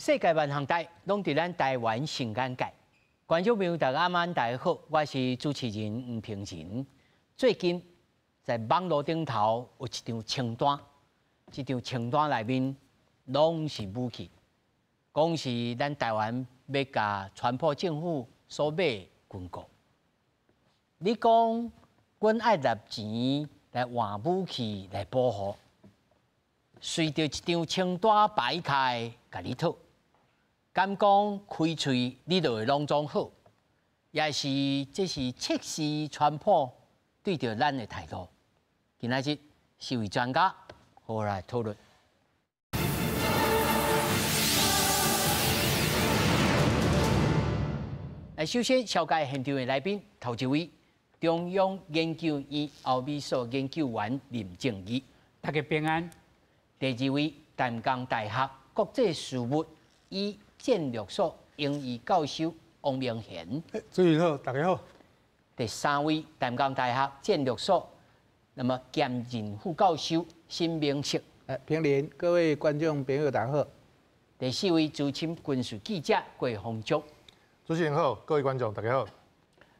世界萬項代，攏佇咱台灣新眼界。觀眾朋友大家晚，大家好，我是主持人吳平仁。最近在網路頂頭有一張清單，這張清單內面攏是武器，講是咱台灣欲共川普政府所買的軍購。你講阮愛納錢來換武器來保護，隨著一張清單擺開，共你討。敢講開喙你就會攏總好，也是這是測試川普對著咱的態度。今仔日四位專家好來討論。來，首先紹介現場的來賓，頭一位中央研究院歐美所研究員林正義，大家平安。第二位淡江大學國際事務與戰略所榮譽教授王明賢，主持人好，大家好。第三位淡江大學戰略所，那麼兼任副教授沈明室，平林，各位觀眾朋友大家好。第四位資深軍事記者郭鴻忠，主持人好，各位觀眾大家好。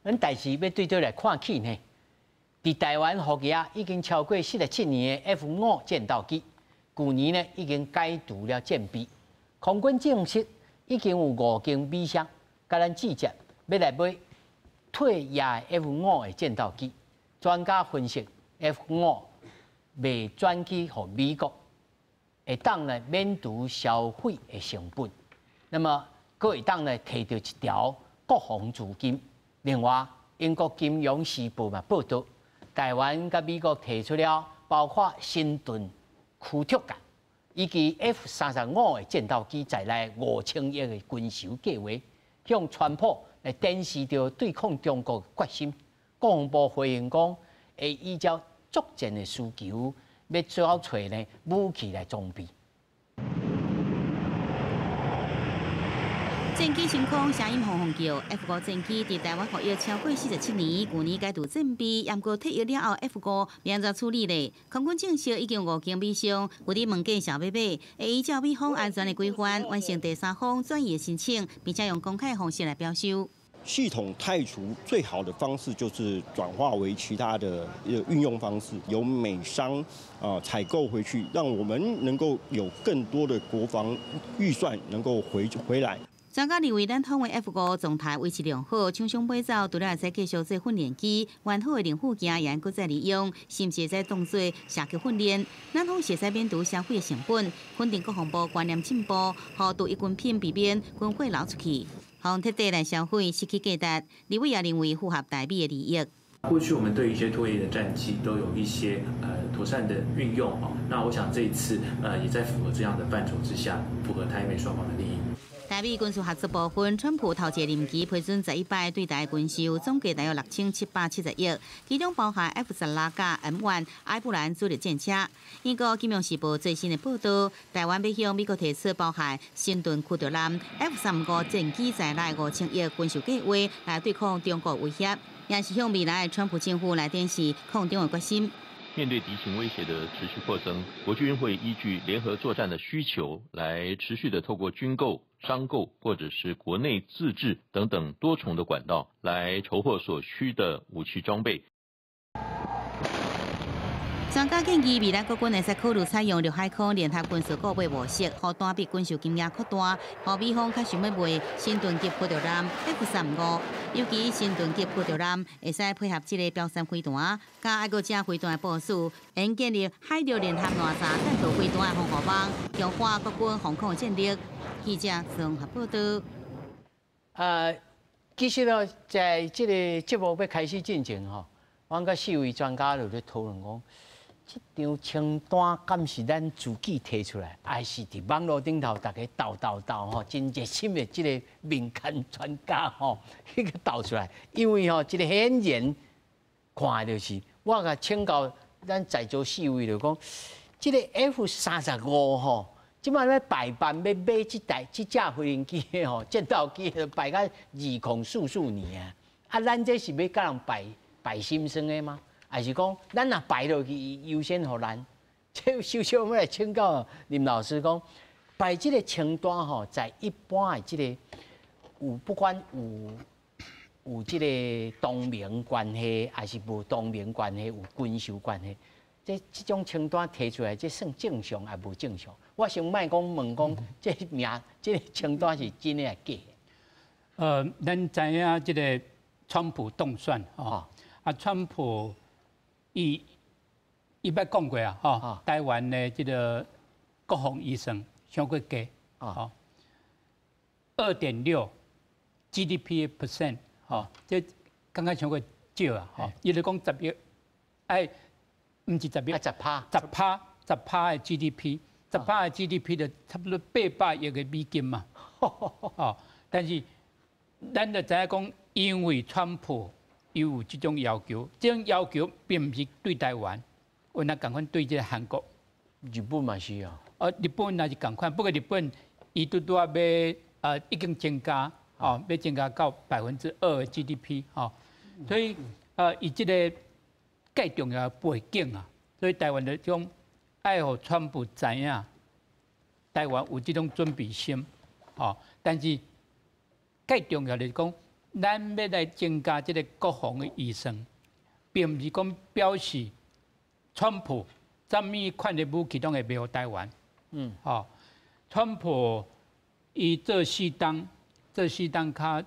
咱代誌欲對佗來看起呢？佇台灣服役已經超過47年的 F-5戰鬥機，舊年呢已經解除了戰備，空軍證實，已經有五間美商共咱接洽，欲來買退役 F-5的戰鬥機。專家分析，F-5袂轉去予美國，會當來免除銷毀的成本。那麼，閣會當來提著一條國防資金。另外，英國金融時報嘛報導，台灣佮美國提出了包括神盾驅逐艦以及 F-35的戰鬥機在內5000億的軍售計畫，向川普來展示著對抗中國的決心。國防部回應講，會依照作戰的需求，欲找揣呢武器來裝備。戰機升空，聲音轟轟叫。F-5戰機佇台灣服役超過47年，舊年解除戰備，毋過退役了後，F-5欲按怎處理咧？空軍證實已經五間美商有佇問價想欲買，會依照美方安全的規範完成第三方轉移的申請，並且用公開的方式來標售。系統汰除最好的方式就是轉化為其他的運用方式，由美商啊採購回去，讓我們能夠有更多的國防預算能夠回來。專家認為，咱通的 F-5狀態維持良好，廠商買走除了會使繼續做訓練機，完好的零附件也閣再利用，甚至會使當做射擊訓練。咱方會使免除銷毀的成本，肯定國防部觀念進步，予獨一軍品避免軍火流出去，予徹底來銷毀失去價值。立委也認為符合台美的利益。過去我們對一些退役的戰機都有一些妥善的運用哦，那我想這一次也在符合這樣的範疇之下，符合台美雙方的利益。台美軍事合作部分，川普頭一個任期批准11擺對台軍售，總計大約6770億，其中包含 F-16佮 M1 艾布蘭主力戰車。英國金融時報最新的報導，台灣欲向美國提出包含神盾驅逐艦、F-35戰機在內5000億軍售計畫，來對抗中國威脅，也是向未來川普政府來展示抗中的決心。面對敵情威脅的持續擴增，國軍會依據聯合作戰的需求，來持續的透過軍購、商購或者是國內自製等等多重的管道，來籌獲所需的武器裝備。專家建議，未來國軍會使考慮採用陸海空聯合軍事購買模式，予單筆軍售金額擴大，予美方較想欲賣神盾級驅逐艦 F-35，尤其神盾級驅逐艦會使配合這个標三飛彈，佮愛國者飛彈的部署，會建立海陸聯合攔截彈道飛彈的防護網，強化國軍防空戰力。記者綜合報導。其實呢，在這个節目欲開始進前吼，阮佮四位專家就咧討論講，這張清單敢是咱自己提出來，還是佇網路頂頭逐家鬥鬥鬥吼，真熱心的這个民間專家吼，彼個鬥出來。因為吼，這个顯然看的就是，我共請教咱在座四位就講，這个 F-35吼，這擺咧排班欲買這台這架飛行機吼，戰鬥機排到2044年啊！啊，咱這是欲共人排排心酸的嗎？還是講，咱若排落去，優先予咱？這首先我欲來請教林老師講，排這个清單吼，在一般的這个有不管有這个同盟關係，還是無同盟關係，有軍售關係，這種清單提出來，這算正常抑無正常？我先莫講問講，這名這个清單是真的抑假？咱知影這个川普當選吼，啊，川普伊捌講過啊，吼，台灣的這个國防預算傷過低，吼，2.6 GDP percent，吼，這感覺傷過少啊，吼，伊就講10億，哎，毋是十億，10趴，10趴，十趴的 GDP，十趴的 GDP 就差不多800億的美金嘛，哦，但是咱就知影講，因為川普伊有這種要求，這種要求並毋是對台灣，有若仝款對這个韓國、日本嘛是啊。日本也是仝款，不過日本伊拄拄仔欲已經增加，哦，欲增加到2%的 GDP，吼，所以伊這个蓋重要的背景啊，所以台灣的這種愛予川普知影，台灣有這種準備心，吼，但是蓋重要的是講，咱欲來增加這个國防的預算，並毋是講表示川普啥物款的武器攏會賣予台灣。吼，川普伊做四冬，做四冬較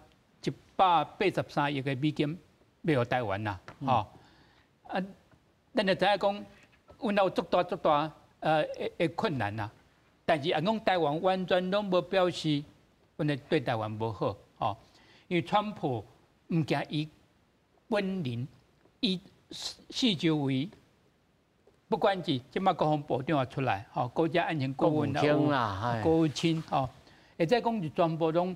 183億的美金賣予台灣啦，吼，啊，咱就知影講，阮有足大足大的困難啦，但是啊講台灣完全攏無表示，阮會對台灣無好，吼，因為川普毋驚伊本人，伊四周圍。不管是這擺國防部長也出來，吼，國家安全顧問啊，國務卿吼，會使講是全部攏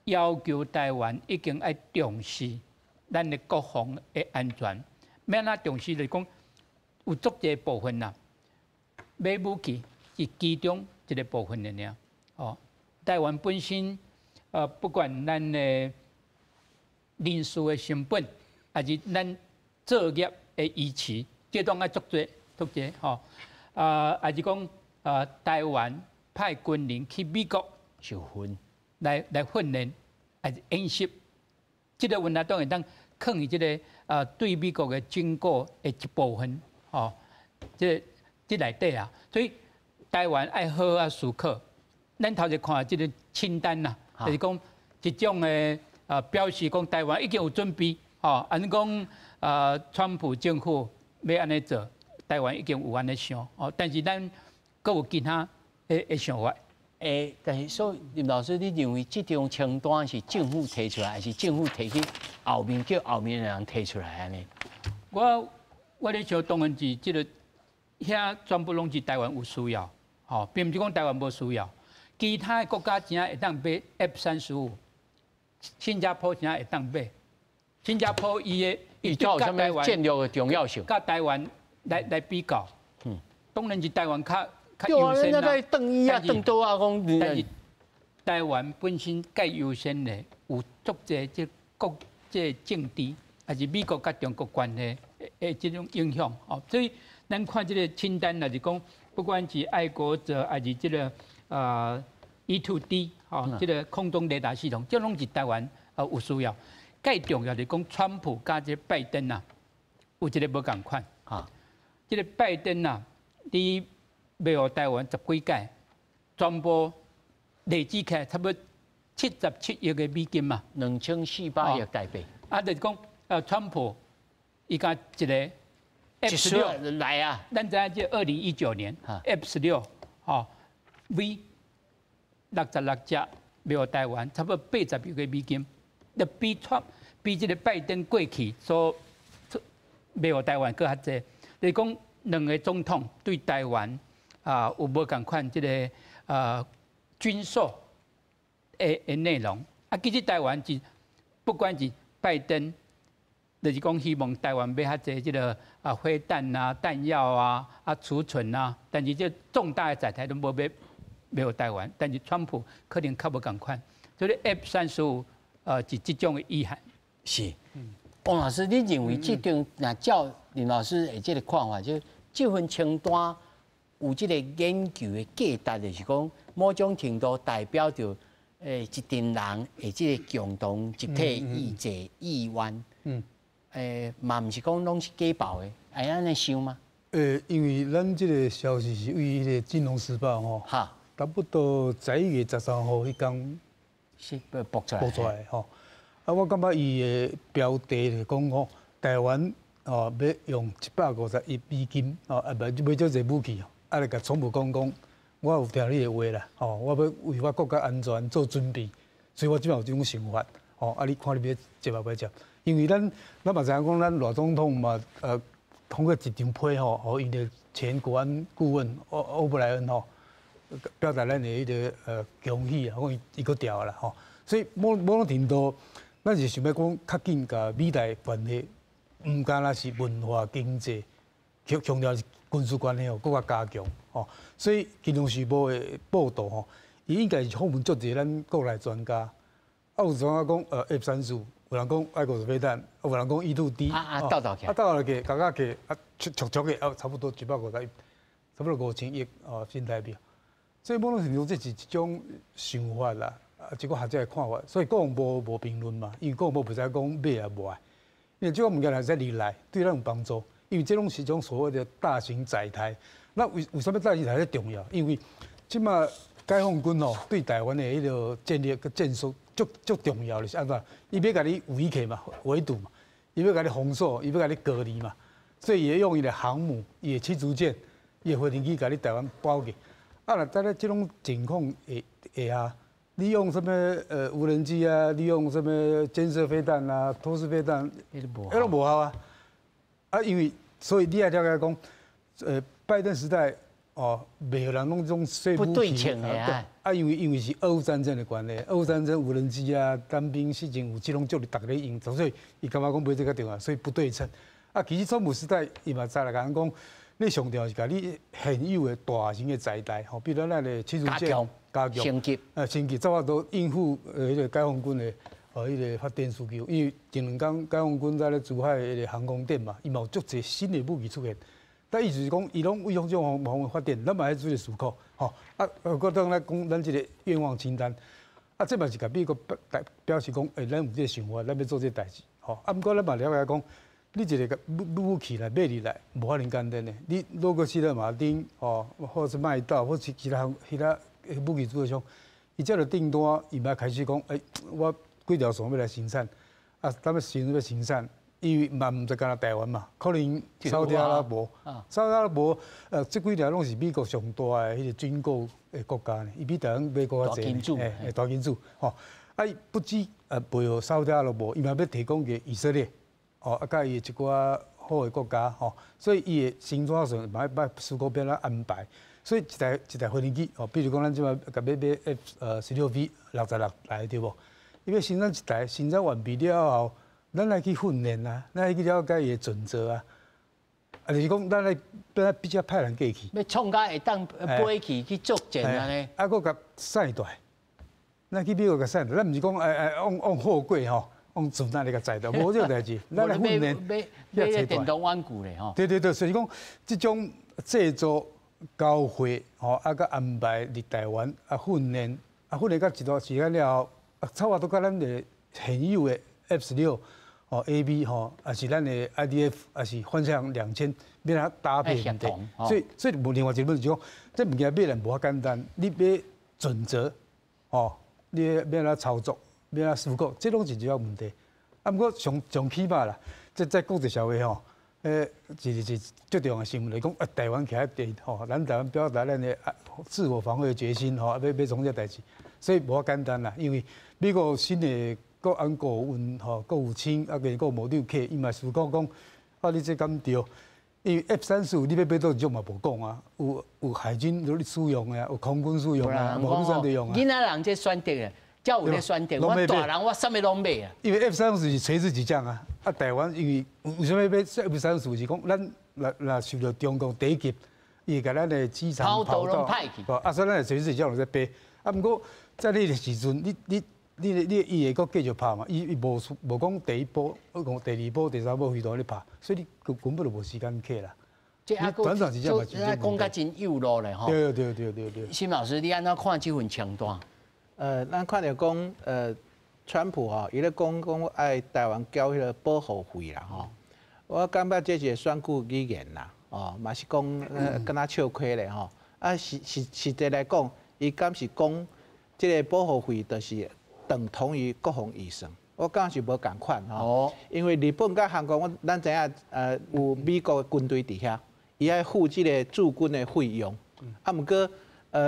要求台灣已經愛重視咱的國防的安全。欲按怎重視？就是講有足濟部分啦，買武器是其中一个部分的爾。哦，台灣本身，不管咱的人事的成本，抑是咱作業的維持，這攏愛足濟。足濟吼，啊，抑是講啊，台灣派軍人去美國受訓，來訓練，抑是演習，這个問題當然當囥佇這个啊對美國的軍購的一部分，吼，這內底啊，所以台灣愛好好思考。咱頭一看這个清單啦，就是講一種的啊表示講台灣已經有準備，吼，按呢講啊，川普政府欲按呢做。台灣已經有按呢想哦，但是咱閣有其他的想法。但是所以林老師，你認為這張清單是政府提出來，還是政府提去後面叫後面的人提出來按呢？我咧想，當然是這个遐全部攏是台灣有需要，吼，並毋是講台灣無需要。其他的國家真會當買 F-35，新加坡真會當買。新加坡伊的伊有啥物戰略的重要性？佮台灣來比較，當然是台灣較優先啦。對啊，那個轉椅啊、轉桌啊，講。但是台灣本身較優先的有足濟這國際政治，抑是美國佮中國關係的這種影響哦。所以咱看這个清單，就是講，不管是愛國者，抑是這个E2D 吼，這个空中雷達系統，這攏是台灣有需要。蓋重要是講，川普佮這个拜登啊，有一个無仝款啊。這个拜登啊，佇賣予台灣十幾屆，全部累積起來差不多77億的美金嘛，2400億台幣。啊，就是講，川普伊共一个 F-16 來啊，咱知影這2019年 F-16吼 V 66隻賣予台灣，差不多80億个美金，就比川比這个拜登過去所賣予台灣閣較濟。就是講兩个總統對台灣啊有無仝款這个軍售的內容啊，其實台灣是不管是拜登，就是講希望台灣買較濟這个啊飛彈啊、彈藥啊、啊儲存啊，但是這重大的載台都無欲賣予台灣，但是川普可能較無仝款，所以 F-35是這種的意涵。是，王老師，你認為這張若照林老師的這个看法，就這份清單有這個研究的價值，就是講某種程度代表著一陣人的這個共同集體意志意願。嘛毋是講攏是假報的，會按呢想嗎？因為咱這個消息是對彼個《金融時報》吼，差不多11月13號彼工是爆出來，爆出來吼。啊，我感覺伊的標題就講吼，台灣哦欲用150億美金哦，啊買買這濟武器，啊來共川普講講，我有聽你的話啦，吼，我欲為我國家安全做準備，所以我這擺有這種想法，吼，啊，你看你欲接抑袂接？因為咱嘛知影講，咱賴總統嘛，通過一張批吼，予𪜶的前國安顧問歐布萊恩吼，表達咱的彼個恭喜啊，講伊伊閣調啦吼，所以某種程度，咱是想欲講較緊共美台關係，毋干焦是文化經濟，強調是軍事關係吼，閣較加強吼。所以《金融時報》的報導吼，伊應該是訪問足濟咱國內專家，啊有專家講F-35。有人講愛國者飛彈，有人講 E-2D，啊啊，鬥鬥起來，啊鬥落去，加加起，啊，足足的，啊，差不多150億，差不多5000億哦，新台幣。所以某種程度這是一種想法啦，啊，一個學者的看法。所以國防部無評論嘛，因為國防部袂使講買抑無愛，因為這個物件若使入來，對咱有幫助。因為這攏是一種所謂的大型載台。那為啥物大型載台重要？因為這馬解放軍哦，對台灣的彼個戰略佮戰術。足足重要的是按怎？伊欲共你圍起嘛，圍堵嘛，伊欲共你封鎖，伊欲共你隔離嘛，所以伊會用伊的航母、伊的驅逐艦、伊的飛行機共你台灣包起。啊，若在咧這種情況下下，你用啥物無人機啊？你用啥物肩射飛彈啊、托式飛彈，彼攏無效啊！啊，因為所以你愛了解講，拜登時代。哦，袂予人攏總說不對稱的啊！啊，因為是俄烏戰爭的關係，俄烏戰爭無人機啊、單兵事情有這種足逐个用，所以伊感覺講買這個較重要，所以不對稱。啊，其實川普時代伊嘛知來共咱講，你上重要是共你現有的大型的載台，吼，比如咱的驅逐艦加強升級，升級，才有法度應付彼個解放軍的彼個發展需求。因為前兩工解放軍在咧珠海彼個航空展嘛，伊嘛有足濟新的武器出現。但意思是講，伊攏為這種方面發展，咱嘛愛做個思考，吼。啊，閣當來講咱這個願望清單，啊，這嘛是共美國表表示講，咱有這個想法，咱欲做這個代誌，吼。啊，毋過咱嘛了解講，你一個武器來買入來，無遐爾簡單的。你洛克希德馬丁，吼，或者是麥道，或是其他武器製造商，伊接著訂單，伊嘛開始講，我幾條線欲來生產，啊，啥物時陣欲生產？因為嘛毋是干焦台灣嘛，可能沙特阿拉伯，沙特阿拉伯，這幾條攏是美國上大的彼個軍購的國家呢，伊比台灣買閣較濟，大金主，吼，啊，不止賣予沙特阿拉伯，伊嘛欲提供予以色列，哦，啊，佮伊一寡好的國家，吼，所以伊的生產線嘛欲思考欲按怎安排，所以一台一台飛行機，哦，比如講咱這擺共欲買 F-16V 66來對無？伊欲生產一台，生產完畢了後。咱來去訓練啊，咱來去了解伊的準則啊，啊，就是講咱來咱比較派人過去，欲創甲會當飛去去作戰按呢？啊，閣共載蹛，咱去美國共載蹛，咱毋是講往貨櫃吼，往船那裡共載蹛，無這個代誌。咱來訓練，買買電動玩具咧吼。對對對，所以講這種製作交貨吼，啊，閣安排佇台灣啊訓練，啊訓練到一段時間了後，啊，差不多佮咱的現有的 F-16。哦，A B 吼，抑是咱的 I D F，抑是幻象2000，欲按怎搭配問題。所以無另外一個問題就講，這物件買來無遐簡單，你欲準則，哦，你欲按怎操作，欲按怎思考，這攏是一個問題。啊，毋過上上起碼啦，這在國際社會吼，是最重要的新聞來講，啊，台灣徛佇吼，咱台灣表達咱的自我防衛的決心吼，欲創這代誌，所以無遐簡單啦，因為美國新的國安顧問吼，國務卿啊，佮國務長伊嘛思考講，啊，你這敢對？因為 F-35你欲買佗一種嘛無講啊，有海軍咧使用的，有空軍使用的，無陸戰隊用啊。囡仔人這選擇的，才有咧選擇。我大人我啥物攏買啊。因為 F-35是垂直起降啊，啊，台灣因為為啥物欲買 F-35是講咱若若受著中共第一擊，伊會共咱的機場跑道，啊，所以咱的垂直起降攏在飛。啊，毋過在彼个時陣，你伊會閣繼續拍嘛？伊無講第一波，講第二波、第三波飛彈咧拍，所以你根本就無時間客啦。這啊，閣講甲真幼路咧吼。對對對對對。辛老師，你按怎看這份清單？咱看著講，川普吼，伊咧講講愛台灣繳彼个保護費啦吼。我感覺這是選舉語言啦，哦，嘛是講敢若笑虧咧吼。啊，實際來講，伊敢是講這个保護費，就是等同於國防預算。我感覺是無仝款吼。因為日本佮韓國，我咱知影，有美國的軍隊佇遐。伊愛付這个駐軍的費用，啊，毋過，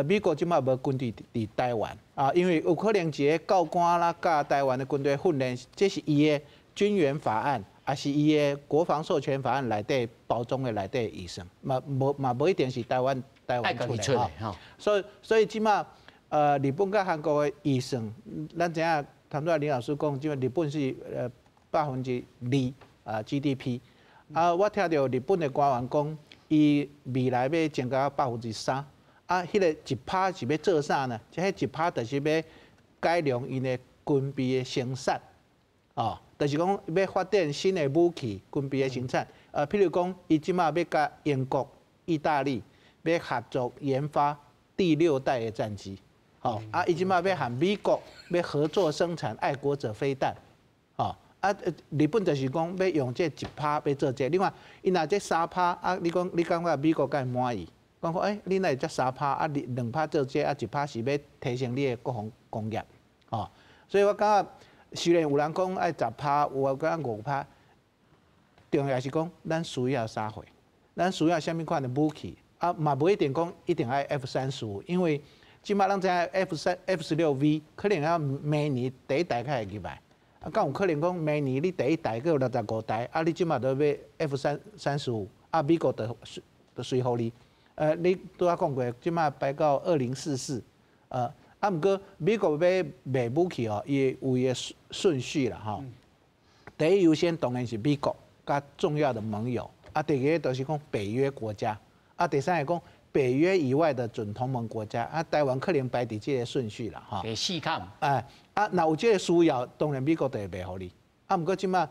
美國這擺無軍隊佇台灣，啊，因為有可能一个教官啦，佮台灣的軍隊訓練，這是伊的軍援法案，抑是伊的國防授權法案內底包裝的內底預算，嘛無嘛無一定是台灣出來吼。所以這擺，日本佮韓國的預算，咱知影，頭拄仔林老師講，這擺日本是2%啊 GDP，啊，我聽著日本的官員講，伊未來欲增加3%，啊，彼个一趴是欲做啥呢？這彼一趴就是欲改良𪜶的軍備的生產，哦，就是講欲發展新的武器、軍備的生產。譬如講，伊這擺欲佮英國、意大利欲合作研發第六代的戰機，吼，啊，伊這擺欲和美國欲合作生產愛國者飛彈，吼。啊，日本就是講欲用這一趴欲做這個，另外，伊若這3趴啊，你講你感覺美國敢會滿意？講講欸，你哪會才三趴啊？你2趴做這個，啊一趴是欲提升你的國防工業，吼。所以我感覺雖然有人講愛10趴，有人講5趴，重要是講咱需要啥貨，咱需要啥物款的武器啊？嘛無一定講一定愛 F-35，因為這擺咱知影 F-16V 可能要明年第一代才會入來。啊，敢有可能講明年你第一代閣有65台，啊，你這擺都欲 F-35，啊，美國就隨予你。你拄仔講過，這擺排到2044，啊，毋過美國欲賣武器哦，伊有伊的順序啦吼。第一優先當然是美國佮重要的盟友，啊，第二个就是講北約國家，啊，第三个講北約以外的準同盟國家，啊，台灣可能排佇這个順序啦吼。第四坎。哎，啊，若有這个需要，當然美國就會賣予你。啊，毋過這擺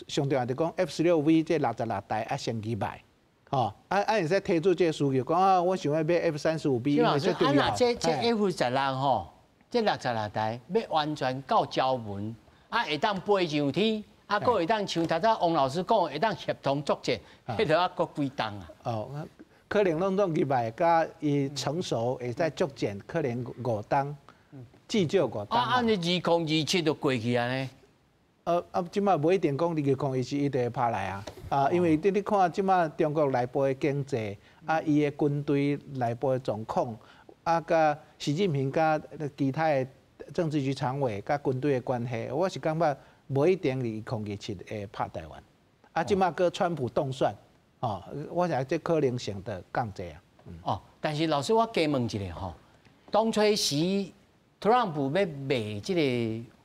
上重要就講 F-16V 這66台啊先入來，吼，啊啊會使提出這个需求，講啊，我想欲買 F-35B，因為這重要。啊，這 F-16吼，這66台欲完全到招文，啊，會當飛上天，啊，閣會當像頭拄王老師講，會當協同作戰，彼著猶閣幾冬啊。哦，可能攏總入來，佮伊成熟會使作戰，可能5冬，至少五冬。啊，按呢2027就過去啊呢？啊，這擺無一定講2027伊就會拍來啊，啊，因為你看這擺中國內部的經濟，啊，伊的軍隊內部的狀況，啊，佮習近平佮其他的政治局常委佮軍隊的關係，我是感覺無一定2027會拍台灣。啊，這擺閣川普凍蒜，哦，我想這可能性就降濟啊。哦，但是老師我加問一下吼，當初時特朗普欲賣這个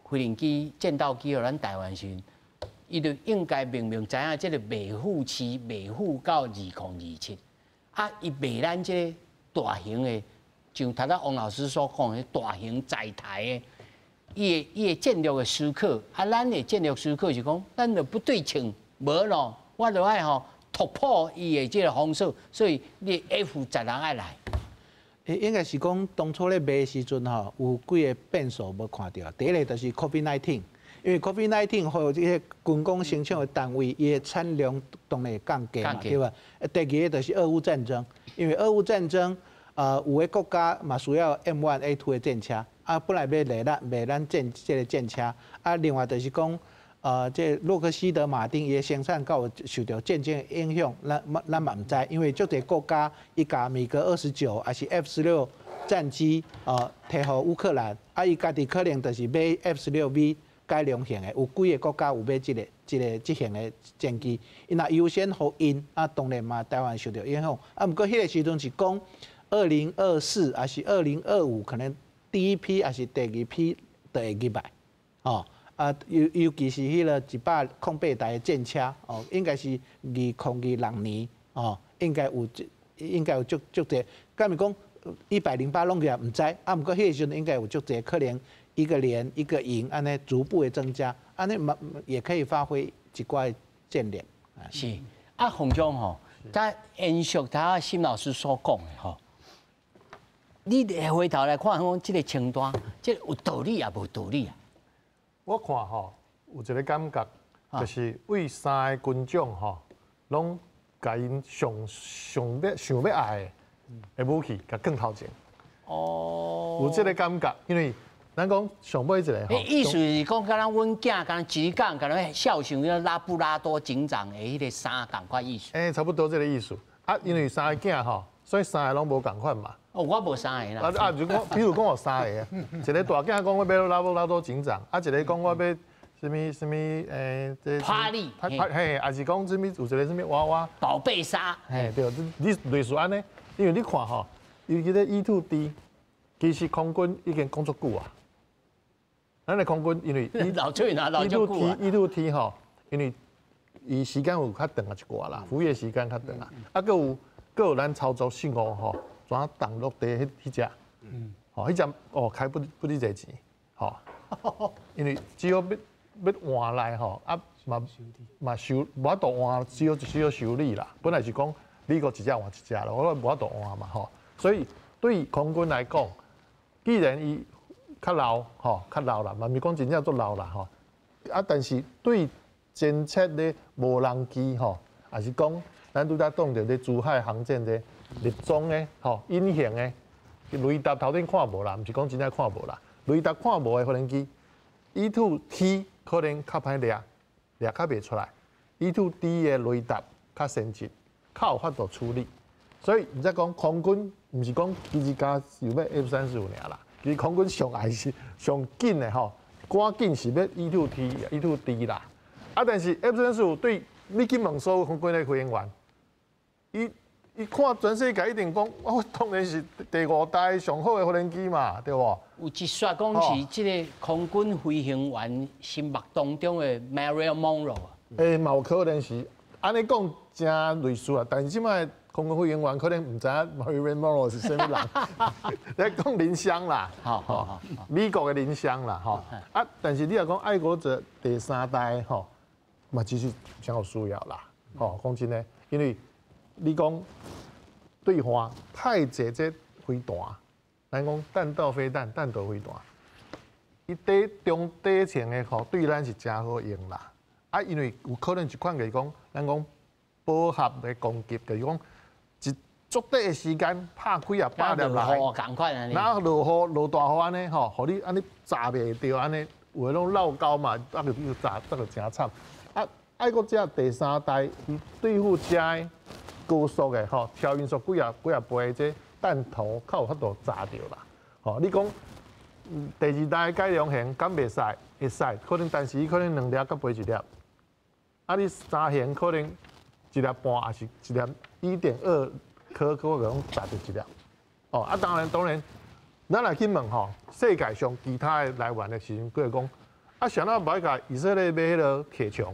飛行機、戰鬥機予咱台灣時，伊就應該明明知影這个賣付期賣付到2027，啊，伊賣咱這个大型的，像頭拄王老師所講的大型載台的，伊的戰略的思考，啊，咱的戰略思考是講，咱就不對稱，無咯，我就愛吼突破伊的這个封鎖，所以你 F-16愛來。應該是講當初咧賣時陣吼，有幾个變數無看著。第一个就是 COVID-19，因為 COVID-19 予這个軍工生產的單位，伊的產量當然會降低嘛，對吧？第二个就是俄烏戰爭，因為俄烏戰爭，有的國家嘛需要 M1A2 的戰車，啊，本來欲賣咱賣咱戰這个戰車，啊，另外就是講，這洛克希德馬丁伊的生產敢有受著戰爭的影響，咱嘛毋知，因為足濟國家伊共米格二十九抑是 F-16戰機，提予烏克蘭，啊，伊家己可能就是買 F-16V 改良型的，有幾个國家有買這型的戰機，伊若優先予𪜶，啊，當然嘛台灣受著影響，啊，毋過彼个時陣是講2024抑是2025，可能第一批抑是第二批就會入來，哦。啊，尤其是彼个108台的戰車，哦，應該是2026年，哦，應該有足足濟，敢是講108攏起來毋知，啊，毋過彼个時陣應該有足濟，可能一個連一個營按呢逐步的增加，按呢嘛也可以發揮一寡戰力。是，啊，洪總吼，再延續頭辛老師所講的吼，你回頭來看講這個清單，這個有道理抑無道理啊？我看吼，有一個感覺，就是對三个軍種吼，攏共𪜶上上欲想欲愛的武器，共囥頭前。哦，有這个感覺，因為咱講上尾一个吼，意思是講，敢若阮囝，敢若一講，敢若孝順那拉布拉多警長的彼个衫仝款意思。欸，差不多這个意思。啊，因為三个囝吼，所以三个攏無仝款嘛。哦，我無三个啦。啊啊，如果比如講有三个，一个大囝講我欲拉布拉多警長，啊，一个講我欲啥物啥物這帕利，嘿，抑是講啥物有一个啥物娃娃寶貝鯊，嘿，對，你類似按呢，因為你看吼，伊這个 E-2D，其實空軍已經講足久啊。咱的空軍因為老吹拿老足久啊。 E-2T 吼，因為伊時間有較長啊一寡啦，服役時間較長啊，啊，閣有咱操作失誤吼，怎動落地彼彼隻，吼，彼隻哦開不止濟錢，吼，因為只要欲換來吼，啊嘛嘛修無法度換，只好修理啦。本來是講美國一隻換一隻啦，我無法度換嘛吼。所以對空軍來講，既然伊較老吼，較老啦，嘛毋是講真正足老啦吼。啊，但是對偵測的無人機吼，抑是講咱拄才講著咧珠海航展的立裝的吼隱形的雷達頭頂看無啦，毋是講真正看無啦，雷達看無的飛行機，E-2T 可能較歹掠，掠較袂出來。E-2D 的雷達較先進，較有法度處理。所以毋才講空軍毋是講其實敢想欲 F-35 爾啦，其實空軍上愛是上緊的吼，趕緊是欲 E-2T、E-2D 啦。啊，但是 F-35對你去問所有空軍的飛行員，伊看全世界一定講，我當然是第五代上好的飛行機嘛，對無？有一說講是這个空軍飛行員心目當中的 Marilyn Monroe 啊。欸，嘛有可能是按呢講誠類似啊，但是這擺空軍飛行員可能毋知影 Marilyn Monroe 是啥物人，咧講林湘啦，好好好，美國的林湘啦，吼啊，但是你若講愛國者第三代吼，嘛其實誠有需要啦，吼，講真的，因為你講對岸太濟這飛彈，咱講彈道飛彈、彈道飛彈，伊底中底層的吼，對咱是誠好用啦。啊，因為有可能一款就是講，咱講飽和的攻擊，就是講一足短的時間拍幾啊百粒來，仝款按呢，然後落雨落大雨按呢吼，予你按呢炸袂著按呢，有的攏漏溝嘛，啊就叫炸，這就誠慘。啊，愛國者第三代，伊對付遮高速的吼，超音速幾啊幾啊倍的這彈頭，較有法度炸著啦。吼，你講第二代改良型敢袂使？會使，可能但是伊可能兩粒佮飛一粒。啊，你三型可能一粒半，抑是一粒1.2顆，可能炸著一粒。哦，啊，當然當然，咱來去問吼，世界上其他的來源的時陣，閣會講，啊，啥人無愛共以色列買彼个鐵穹，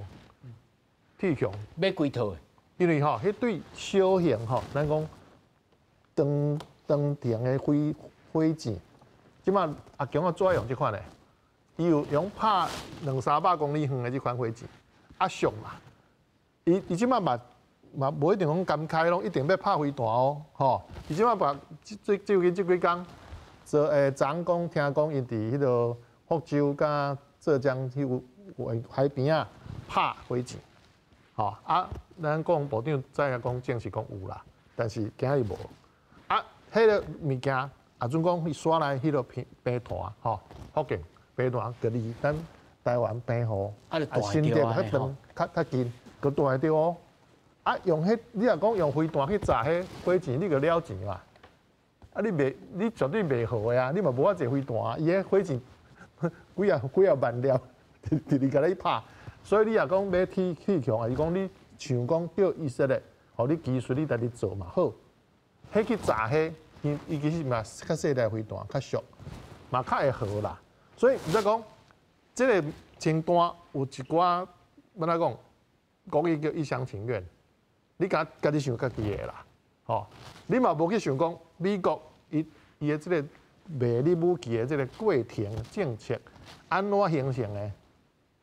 鐵穹買幾套？因為吼，彼對小型吼，咱講長長程的火箭，這擺阿強啊主要用這款的，伊有用拍兩三百公里遠的這款火箭，啊俗嘛，伊這擺嘛嘛無一定講甘開攏一定欲拍飛彈哦，吼，伊這擺把最最近這幾工，做昨講聽講𪜶佇彼个福州佮浙江彼有海邊仔拍火箭，吼啊，咱國防部長早下講證實講有啦，但是今日無。啊，彼个物件，啊，準講伊徙來彼个平平潭，吼，福建平潭閣離咱台灣澎湖，啊，新竹較長較較近，閣大著哦。啊，用彼，你若講用飛彈去炸彼火箭，你就了錢嘛。啊，你袂，你絕對袂好的啊！你嘛無遐濟飛彈，伊彼火箭幾啊幾啊萬粒，直直共你拍。所以你若講欲鐵鐵穹，抑是講你像講叫以色列，予你技術你家己做嘛好。彼去炸彼，伊伊其實嘛較細粒飛彈，較俗，嘛較會好啦。所以毋才講，這个清單有一寡，欲按怎講，國語叫一廂情願，你家家己想家己的啦，吼，你嘛無去想講美國伊伊的這个賣你武器的這个過程政策按怎形成的？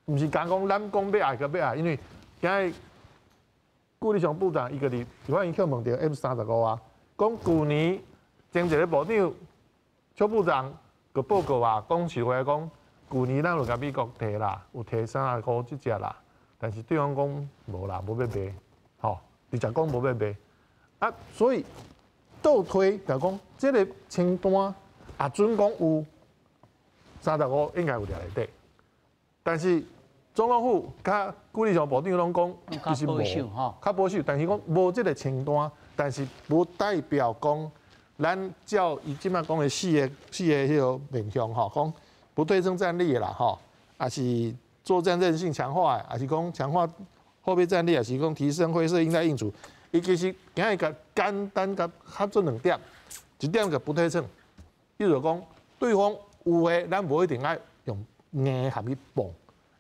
毋是講講咱講欲愛就欲愛，因為今日顾立雄部长伊個佇立法院去問著 F-35啊，講舊年前一个部長邱部長個報告啊，講實話講，舊年咱有共美國提啦，有提35這隻啦，但是對方講無啦，無欲賣，吼，直接講無欲賣，啊，所以倒推就講，這个清單啊，準講有35應該有掠內底，但是總統府佮顧立雄部長攏講，其實無，較保守，但是講無這个清單，但是無代表講咱照伊這擺講的四个彼个面向吼，講不對稱戰力啦吼，抑是作戰韌性強化，抑是講強化後備戰力，抑是講提升灰色應對應處，伊其實今日共簡單共合做兩點，一點就不對稱，比如講對方有的，咱無一定愛用硬共伊碰。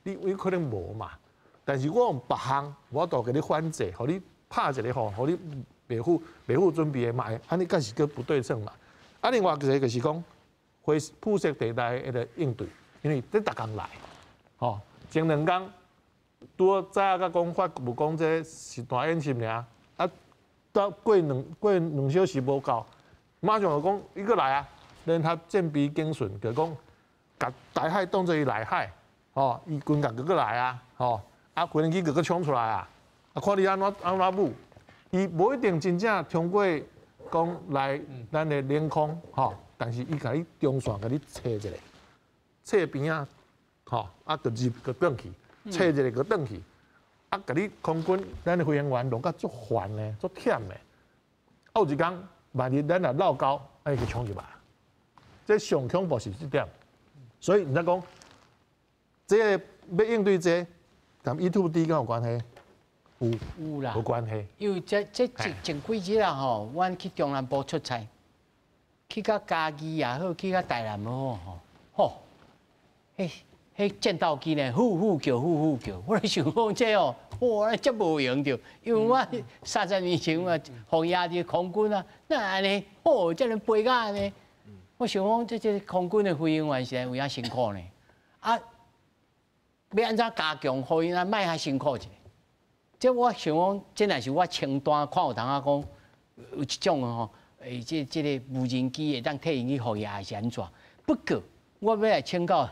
你可能無嘛，但是我用別項，我都共你反制，予你拍一个吼，予你袂赴準備的嘛，按呢閣是閣不對稱嘛。啊，另外一个就是講灰色地帶的應對，因為這逐工來，吼，前兩工拄好早仔講發有講這實彈演習爾，啊，到過兩小時無夠，馬上就講伊閣來啊，聯合戰備警訊，就講共台海當做伊內海。吼，伊軍艦閣閣來啊，吼，啊，飛行機閣閣衝出來啊，啊，看你按怎按怎舞，伊無一定真正通過講來咱的領空，吼，但是伊共你中線共你切一下，切邊仔，吼，啊，就入閣轉去，切一下閣轉去，啊，共你空軍咱的飛行員弄甲足煩的，足忝的，啊，有一工萬一咱若落溝，啊，伊就衝入來，這上恐怖是這點，所以毋知講。這个欲應對這個，佮 E2D 敢有關係？有有啦，無關係。因為這前幾日啊吼，阮去中南部出差，去到嘉義也好，去到台南也好吼，吼，彼戰鬥機呢，呼呼叫，呼呼叫，我咧想講這哦，哇，遮無閒著，因為我30年前我防壓佇空軍啊，哪按呢，吼，遮爾飛甲按呢，我想講這空軍的飛行員實在有影辛苦呢，啊。欲按怎加強，予𪜶啊莫遐辛苦一下。這我想講，這若是我清單看有通仔講，有一種吼，這个無人機會當替𪜶去服役還是按怎？不過我欲來請教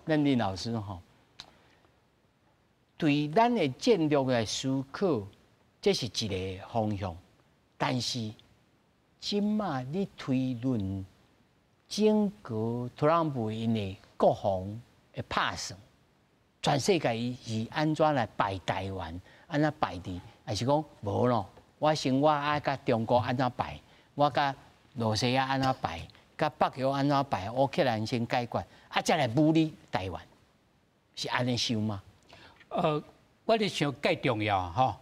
咱林老師吼，對咱的戰略來思考，這是一个方向。但是這馬你推論整個特朗普𪜶的國防的拍算。全世界伊是按怎來擺台灣，按怎擺佇，還是講無咯？我先我愛共中國按怎擺，我共羅西亞按怎擺，共北約按怎擺，烏克蘭先解決，啊，才來武力台灣，是按呢想嗎？我咧想較重要吼，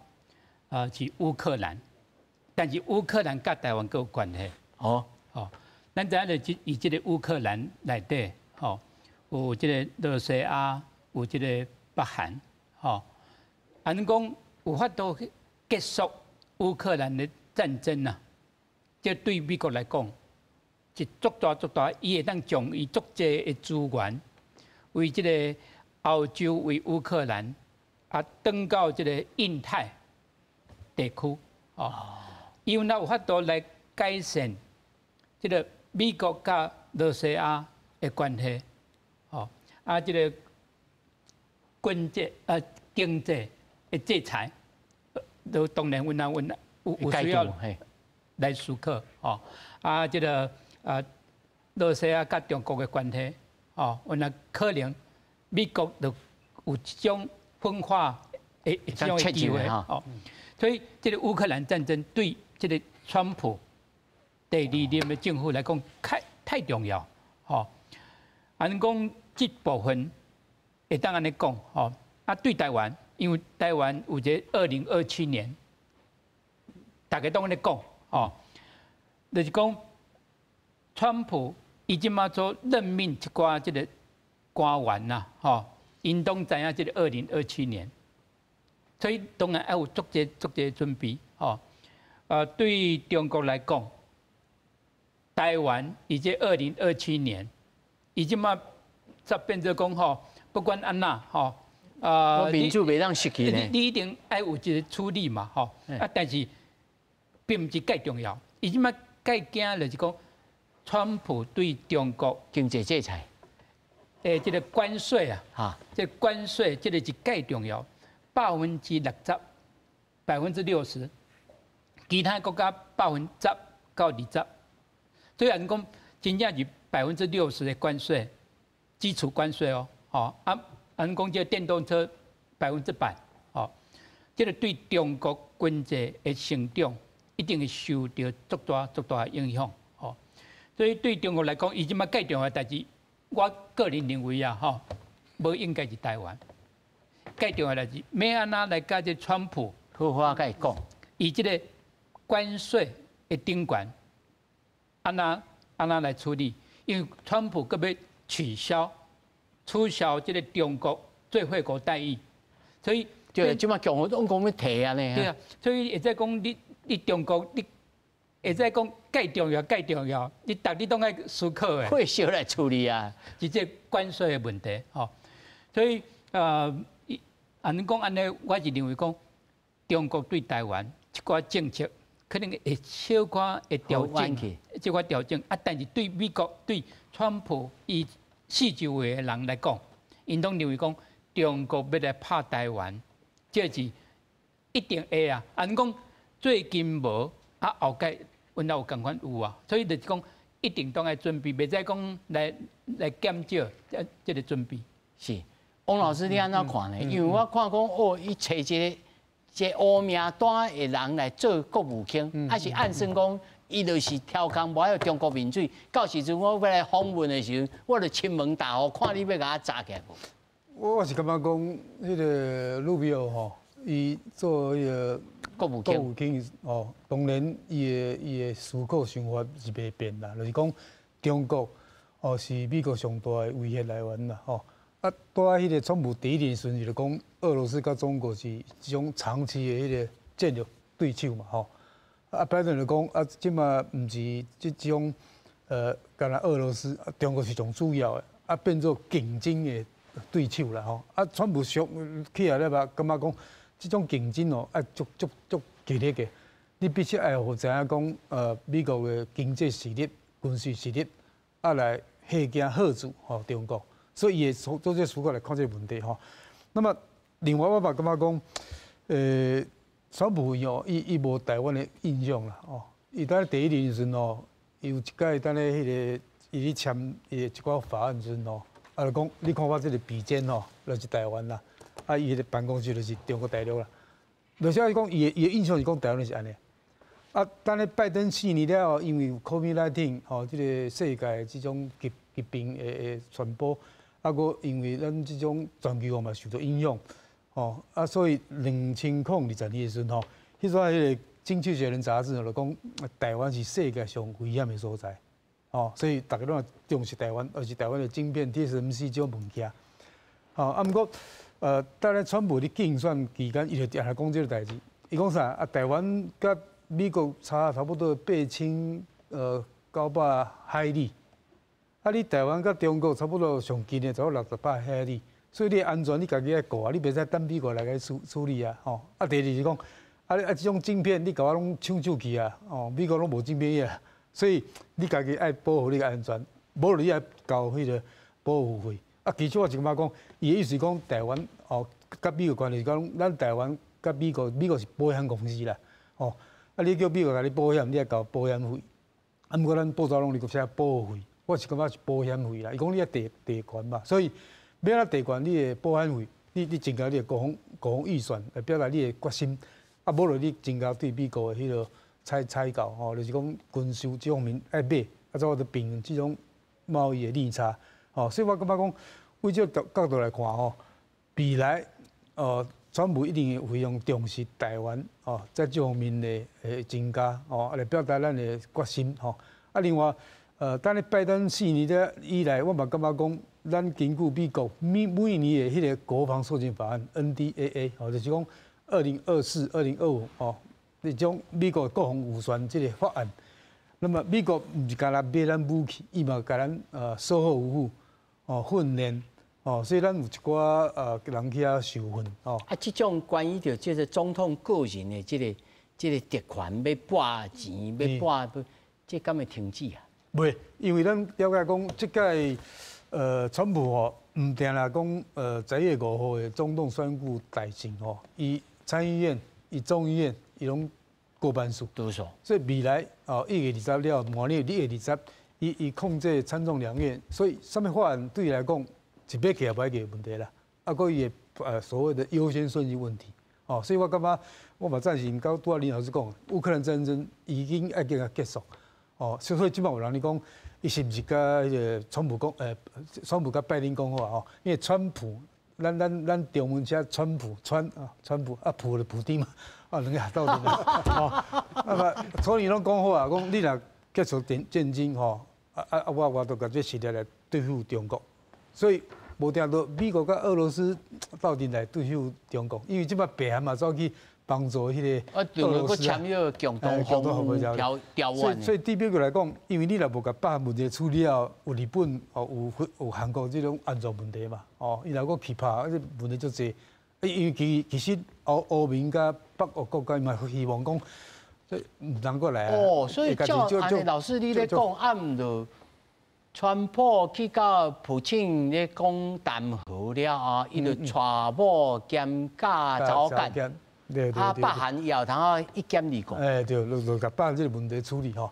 是烏克蘭，但是烏克蘭佮台灣閣有關係。哦，哦，咱知影就這伊這个烏克蘭內底，吼，有這个羅西亞。有這个北韓，吼，按呢講有法度去結束烏克蘭的戰爭啊，這對美國來講是足大足大，伊會當將伊足濟的資源，為這个歐洲、為烏克蘭，啊，轉到這个印太地區，哦，伊有若有法度來改善這个美國佮羅西亞的關係，哦，啊，這个。軍濟經濟的制裁，都當然阮啊阮有需要來思考吼。啊，這个啊，羅西亞佮中國的關係，吼，阮啊可能美國就有這種分化的這種的機會，吼。所以這个烏克蘭戰爭對這个川普第二任的政府來講，太重要，吼。按呢講這部分。會當按呢講，吼啊，對台灣，因為台灣有一个2027年，大家攏按呢講，吼，就是講，川普伊這馬做任命一寡這个官員啦，吼，𪜶攏知影這个二零二七年，所以當然愛有足濟足濟準備，吼。對中國來講，台灣伊這二零二七年，伊這馬才變做講吼。不管按怎吼，啊，民主袂當失去呢。你一定愛有一个處理嘛，吼。啊，但是並毋是蓋重要，伊這擺蓋驚就是講，川普對中國經濟制裁，這个關稅啊，這个關稅這个是蓋重要，60%，60%，其他國家10%到20%，所以按講真正是百分之六十的關稅，基礎關稅哦，吼啊，按講這个電動車100%，吼，這个對中國經濟的成長一定會受著足大足大的影響，吼。所以對中國來講，伊這擺蓋重要的代誌，我個人認為啊，吼，無應該是台灣。蓋重要的代誌，欲按怎來佮這川普好好共伊講，以這个關稅的頂懸，按怎按怎來處理？因為川普閣欲取消這个中國最惠國待遇，所以對，這擺共和黨講欲提按呢。對啊，所以會使講你中國你會使講蓋重要蓋重要，你逐日攏愛思考的。會小來處理啊，是這關稅的問題，吼。所以按你講按呢，我是認為講中國對台灣一寡政策可能會小可會調整，小可調整啊。但是對美國對川普伊四周圍的人來講，𪜶攏認為講中國欲來拍台灣，這是一定會啊。按講最近無啊，後蓋阮也有仝款有啊，所以就是講一定當愛準備，袂使講來減少這个準備。是，王老師你按怎看呢？因為我看講哦，伊揣一个一个烏名單的人來做國務卿，啊是按算講，伊就是刁工無愛予中國面水。到時陣我欲來訪問的時陣，我就親門踏戶，看你欲共我閘起來無？我是感覺講，彼个魯比奧吼，伊做彼个國務卿，國務卿哦，當然伊的思考想法是袂變啦，就是講中國哦是美國上大的威脅來源啦，吼。啊，拄仔彼个川普第一任時陣就講，俄羅斯佮中國是這種長期的彼个戰略對手嘛，吼。啊，拜登就講啊，這馬毋是這種敢若俄羅斯、中國是上主要的，啊變做競爭的對手啦，吼。啊，川普上起來了吧，感覺講這種競爭哦，愛足足足激烈的，你必須愛予知影講，美國的經濟實力、軍事實力，啊來嚇驚嚇阻吼中國。所以伊會做這個思考來看這個問題吼。那麼另外我嘛感覺講，川普哦，伊無台灣的印象啦，哦，伊當第一任時陣哦，伊有一擺當咧彼个伊咧簽伊的一寡法案時陣哦，啊就講你看我這个筆尖吼，就是台灣啦，啊伊彼个辦公室就是中國大陸啦。就是講伊的印象是講台灣是按呢。啊，等咧拜登4年了後，因為有 COVID-19 吼，這个世界這種疾病的傳播。啊，閣因為咱這種全球嘛受到影響，吼啊，所以2020年的時陣吼，彼陣彼个《經濟學人》雜誌就講台灣是世界上危險的所在，吼，所以逐家攏重視台灣，而是台灣的晶片、TSMC 這種物件，吼啊，毋過，當咧川普咧競選期間，伊就定定講這个代誌，伊講啥啊？台灣佮美國差不多8900海里。啊！你台灣佮中國差不多上近的，差不多68海里，所以你安全你家己愛顧啊，你袂使等美國來共你處理啊，吼！啊，第二是講，啊啊，這種晶片你共我攏搶手去啊，哦，美國攏無晶片業，所以你家己愛保護你的安全，無你愛交彼个保護費。啊，其實我是感覺講，伊的意思講台灣哦，佮美國關係是講，咱台灣佮美國，美國是保險公司啦，吼！啊，你叫美國共你保險，你愛交保險費。啊，毋過咱報紙攏咧寫保費。我是感覺是保險費啦，伊講你愛提懸嘛，所以欲按怎提懸你的保險費，你增加你的國防預算來表達你的決心，啊，無就你增加對美國的彼个採購吼，就是講軍售這方面愛買，啊，怎就平衡這種貿易的逆差，吼，所以我感覺講，為這個角度來看吼，未來川普一定會非常重視台灣哦，在這方面的增加哦，來表達咱的決心吼，啊，另外。當咧拜登4年了以來，我嘛感覺講，咱根據美國每年的彼个國防授權法案 NDAA，吼，就是講2024、2025吼，這種美國國防預算這个法案。那麼美國毋是干焦買咱武器，伊嘛共咱售後服務、哦訓練、哦，所以咱有一寡人去遐受训哦。啊，這種關於著這個總統個人的這個特權，欲撥錢，欲撥，這敢會停止啊？袂，因為咱了解講，這屆川普吼，毋定啦講11月5號的總統選舉大戰吼，伊參議院、伊眾議院，伊攏過半數，多數。所以未來哦，1月20了，明年1月20，伊控制參眾兩院，所以啥物法案對伊來講，一筆起也歹個問題啦，啊，閣伊的所謂的優先順序問題，哦，所以我感覺我嘛贊成拄仔林老師講，烏克蘭戰爭已經愛共結束，哦，所以這擺有人咧講，伊是毋是佮彼个川普講，川普佮拜登講好啊？吼，因為川普，咱中文寫川普，川啊，川普啊，普就普丁嘛，啊，兩个鬥陣啊，哦，啊嘛，所以攏講好啊，講你若結束戰爭吼，啊，我就共這實力來對付中國，所以。無定著美國佮俄羅斯鬥陣來對付中國，因為這擺北韓嘛走去幫助彼個俄羅斯啊，簽彼個共同條條約。所以對美國來講，因為你若無共北韓問題處理了，有日本哦，有韓國這種安全問題嘛，哦，伊若閣去拍，這問題足濟。因為其實歐盟佮北約國家嘛希望講，這毋通閣來啊。哦，所以照按呢老師你咧講，啊毋著。川普去佮普京咧講談和了後，伊就娶某兼嫁查某囝，啊，北韓以後通啊一兼二顧。欸，對，就共北韓這個問題處理吼。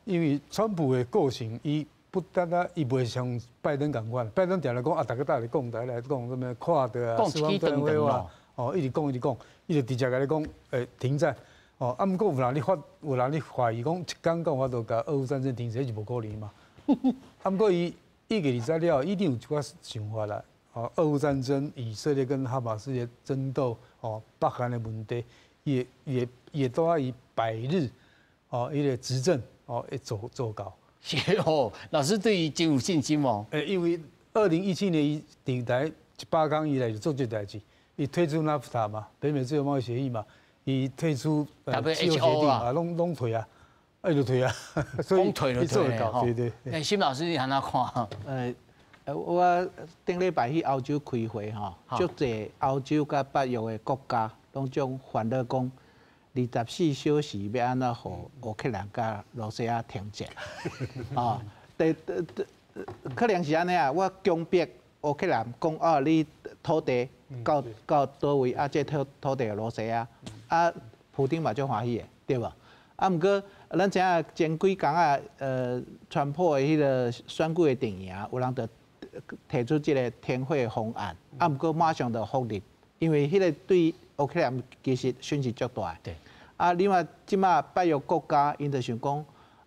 因為川普的個性，伊不單單伊袂像拜登仝款，拜登定定講啊，大家鬥來講，大家來講，啥物跨的啊，講一支長長啊，哦，一直講一直講，伊就直接共你講，欸，停戰。哦，啊，毋過有人咧懷疑講，一工講法度共俄烏戰爭停止，彼是無可能嘛。啊，毋過伊1月20了後，一定有一寡想法啦。哦，俄烏戰爭、以色列跟哈馬斯的爭鬥，哦，北韓的問題，伊會拄仔伊100日，哦，伊个執政，哦，會做到。是哦，老師對伊真有信心哦。欸，因為2017年伊上台100工以來就做這代誌，伊退出 NAFTA 嘛，北美自由貿易協議嘛，伊退出氣候協定啊，攏退啊。伊就退啊，所以退就退吼。對對。欸，沈老師你按怎看？我頂禮拜去歐洲開會吼，足濟歐洲佮北約的國家攏總煩惱講，24小時欲按怎予烏克蘭佮羅西亞停戰？哦，對對對，可能是按呢啊，我強迫烏克蘭講哦，你土地到佗位啊，這土地羅西亞，啊，普丁嘛足歡喜的，對無？啊，毋過咱知影前幾工啊，川普的彼个選舉的陣營，有人就提出這个停火方案，啊，毋過馬上就否認，因為彼个對烏克蘭其實損失足大。啊，另外這馬北約國家𪜶就想講，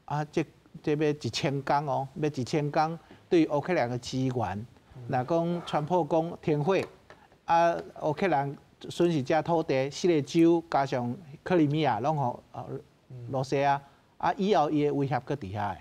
啊，這欲1000工哦，欲1000工對烏克蘭的支援，若講川普講停火，啊，烏克蘭損失這土地，四个州加上克里米亞攏予羅西亞，啊，以後伊的威脅閣佇遐的，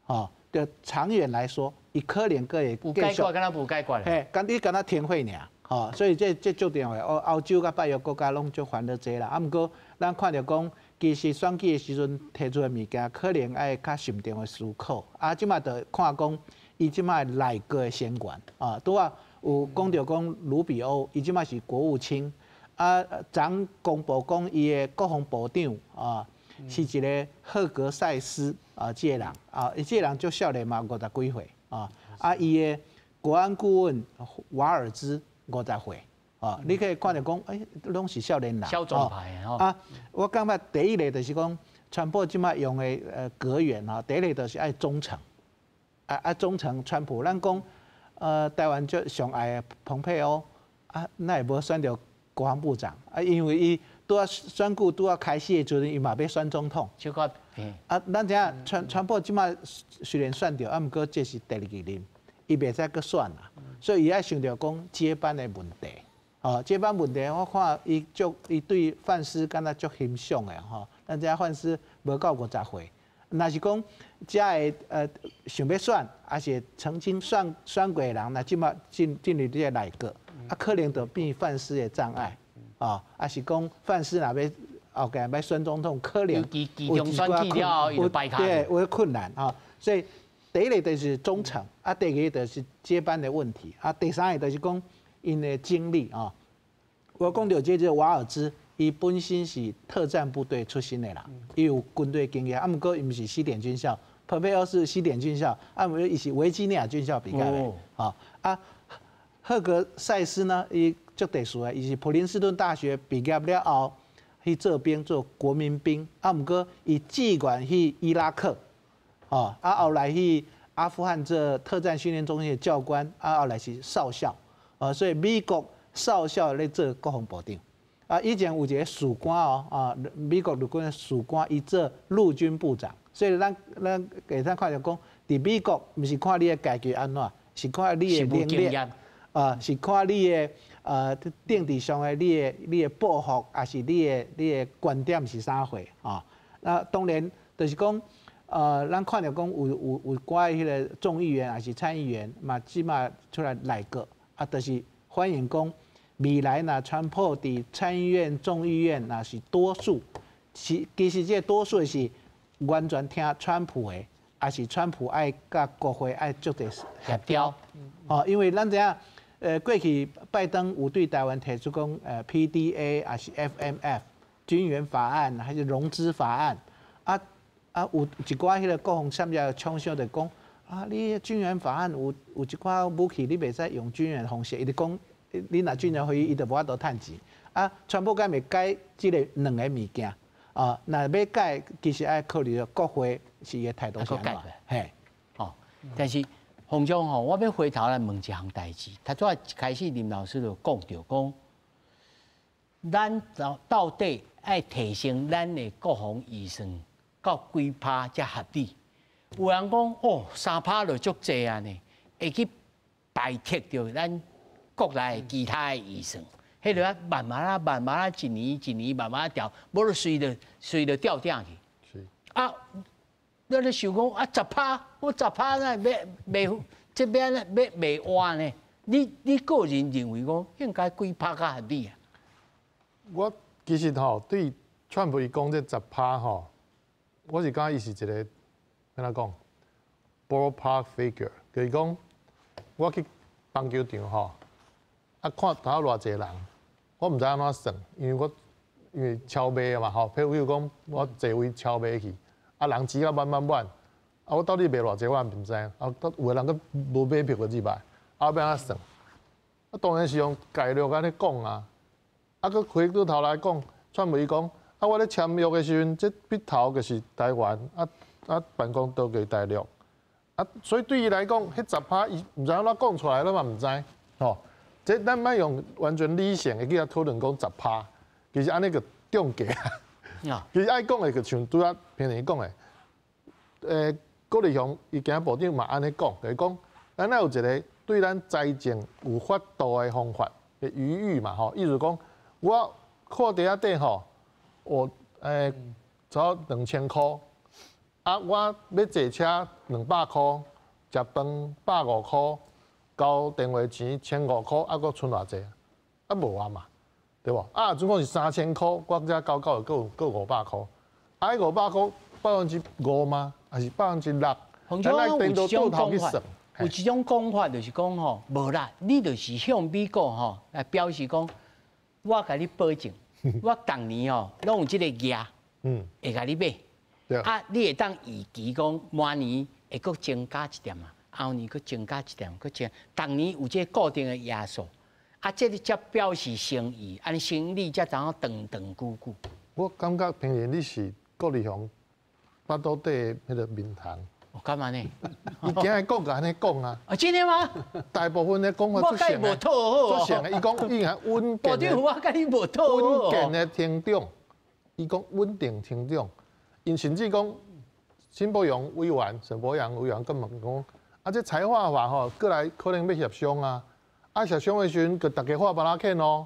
吼，就長遠來說，伊可能閣會繼續。無解決，敢若無解決。嘿，敢你敢若停火爾，吼，所以這足重要的，歐洲佮北約國家攏足煩惱這啦。啊，毋過咱看著講，其實選舉的時陣提出的物件，可能愛較慎重的思考。啊，這馬就看講，伊這馬內閣的成員，啊，拄仔有講著講盧比歐，伊這馬是國務卿，啊，昨公布講伊的國防部長啊。是一个赫格塞斯啊，這个人啊，這个人足少年嘛，五十幾歲啊，啊，伊的國安顧問瓦爾茲50歲啊，你可以看著講，欸，攏是少年人。小壯派的啊，我感覺第一个就是講，川普這馬用的閣員吼，第一个就是愛忠誠，啊啊忠誠川普，咱講台灣足上愛的蓬佩奧啊，哪會無選著國防部長啊？因為伊拄仔選舉拄仔開始的時陣，伊嘛欲選總統。小可啊，咱知影川普這馬雖然選著，啊，毋過這是第二任，伊袂使閣選啦，所以伊愛想著講接班的問題。哦，接班問題，我看伊足伊對范斯敢若足欣賞的吼。咱知影范斯無夠50歲，若是講遮的想欲選，抑是曾經選過的人，若這馬進入這个內閣，啊，可能就變范斯的障礙。啊，抑是講范斯若欲後蓋欲選總統，可能有其中選舉了後，伊就敗對，有困難啊。所以第一个就是忠诚，啊，第二个就是接班的问题，啊，第三个就是讲𪜶的经历啊。我讲著这个瓦尔兹，伊本身是特战部队出身的啦，伊有军队经验，啊，毋过伊毋是西点军校，蓬佩奥是西点军校，啊，毋过伊是维吉尼亚军校毕业的，啊，赫格塞斯呢，伊足特殊的，伊是普林斯顿大学毕业了后去做兵做国民兵，啊，毋过伊志愿去伊拉克，哦，啊，后来去阿富汗做特战训练中心的教官，啊，后来是少校，所以美国少校咧做国防部长，啊，以前有一个士官哦，啊，美国陆军的士官，伊做陆军部长，所以咱会使看著讲，伫美国毋是看你的阶级按怎，是看你的能力，啊，是看你的政治上的你的抱负，抑是你的观点是啥货啊？那当然就是讲，咱看著讲有寡彼个众议员抑是参议员嘛，这马出来内阁，啊，就是欢迎讲。未来若川普伫参议院、众议院若是多数，其实这多数是完全听川普的，抑是川普爱佮国会爱足济协调。哦，因为咱知影，过去拜登有对台湾提出讲，PDA 抑是 FMF 军援法案，还是融资法案，啊，有一寡彼个国防产业厂商就讲，啊，你军援法案有一寡武器，你袂使用军援方式，伊就讲。你若军援予伊，伊就无法度趁钱。啊，川普敢会改这个两个物件？啊，若欲改，其实爱考虑著国会是伊的态度是按怎？嘿，哦，但是洪总吼，我欲回头来问一项代志。头拄仔一开始林老师就讲著讲，咱到底爱提升咱的国防预算到几趴才合理？有人讲哦，3趴就足济啊呢，会去排斥著咱国内其他的预算，彼个啊慢慢啊慢慢啊一年一年慢慢调，无就随著吊鼎去。是啊，咱咧想讲啊，十趴，我十趴那欲袂这欲按怎欲袂活呢？你个人认为讲应该几趴较合理啊？我其实吼对川普伊讲这十趴吼，我是感觉伊是一个按怎讲，ballpark figure，就是讲我去棒球场吼。啊，看头偌济人，我毋知按怎算，因为超卖嘛吼。譬如讲，我坐位超卖去，啊人挤到满满满，啊我到底卖偌济我也毋知，啊有的人阁无买票阁入来，啊欲按怎算？啊当然是用概率按呢讲啊，啊阁回过头来讲，川普伊讲，啊我咧签约的时阵，这笔头就是台湾，啊办公桌就是大陆，啊所以对伊来讲，彼十趴伊毋知按怎讲出来，咱嘛毋知，吼。这咱莫用完全理性的去遐讨论讲十趴，其实按呢个中计啊。其实爱讲的就像拄仔平常讲的，郭立雄伊今部长嘛按呢讲，就是讲咱爱有一个对咱财政有法度的方法的余裕嘛吼。意思讲，我裤袋仔底吼，我差2000箍，啊，我欲坐车200箍，食饭150箍。交电话钱1500箍，啊，阁賰偌济？啊，无啊嘛，对无？啊，总共是3000箍，我才交交阁有五百箍。啊，彼五百箍5%吗？还是6%？有一种讲法，有一种讲法就是讲吼，无啦，你就是向美国吼来表示讲，我共你保证，我逐年吼拢有这个额，会共你买。啊，你会当预期讲，明年会阁增加一点啊。后年阁增加一点，阁增，逐年有这个固定的额数，啊，这个才表示诚意，按呢生意才知影长长久久。我感觉平时你是郭立雄腹肚底彼个面虫。我干嘛呢？伊今日讲就按呢讲啊。啊，真的吗？大部分的讲法我佮伊无讨好。足像的，伊讲伊系稳健的。我佮你无讨好。稳健的成长，伊讲稳定成长，𪜶甚至讲沈伯洋委员、沈伯洋委员阁问讲。啊，这财划法吼，过来可能欲协商啊。啊，协商的时阵，阁逐家画耙仔鉗哦。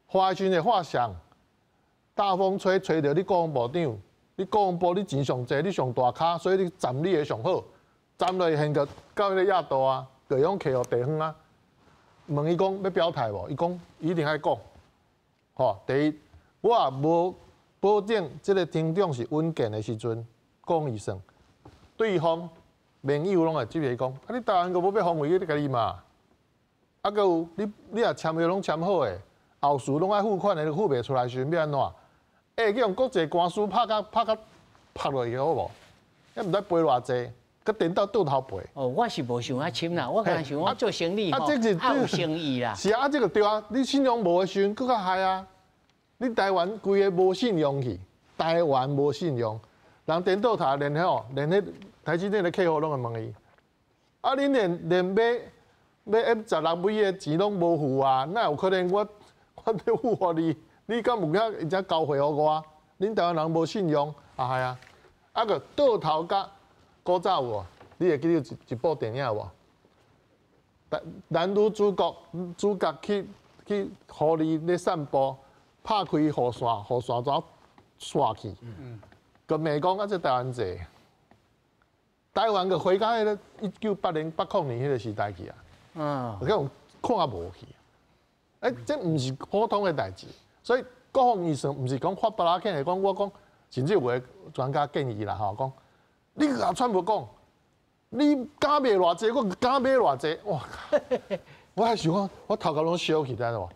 画的时阵会画啥？大风吹，吹著你国防部长，你国防部你钱上济，你上大咖，所以你站你的上好。站落去现阁到彼个亚度啊，就用摕予地方啊。问伊讲欲表态无？伊讲一定爱讲。吼，第一，我也无保证这个成长是稳健的时阵，讲预算，对方。盟友攏會質疑講，啊你台灣閣無欲防衛你家己嘛？啊，閣有你若簽約攏簽好的，後續攏愛付款的，付袂出來時陣欲按怎？欸，去予國際官司拍甲拍甲拍落去好無？也毋知賠偌濟，閣顛倒倒頭賠。哦，我是無想愛簽啦，我干焦想我做生意吼，啊，這是愛有誠意啦。是啊，這個對啊，你信用無的時陣，閣較害啊！你台灣規个無信用去，台灣無信用，人顛倒頭連吼，連彼台積電的客戶攏會問伊，啊，恁連買 F-16買的錢攏無付啊，哪有可能我欲付予你？你敢有遐會使交貨予我？恁台灣人無信用啊，係啊，啊閣倒頭佮古早有無？你會記得一部電影無？男女主角主角去湖裡咧散步，拍開雨傘，雨傘怎刷去？閣罵講啊，這台灣坐，台灣閣回到彼个1980、80年彼个時代去啊！去予看無去。欸，這毋是普通的代誌，所以國防預算毋是講發巴拉起來講，我講甚至有的專家建議啦吼，講你共川普講，你敢賣偌濟，我敢買偌濟，哇！我還想講，我頭殼攏燒起來無？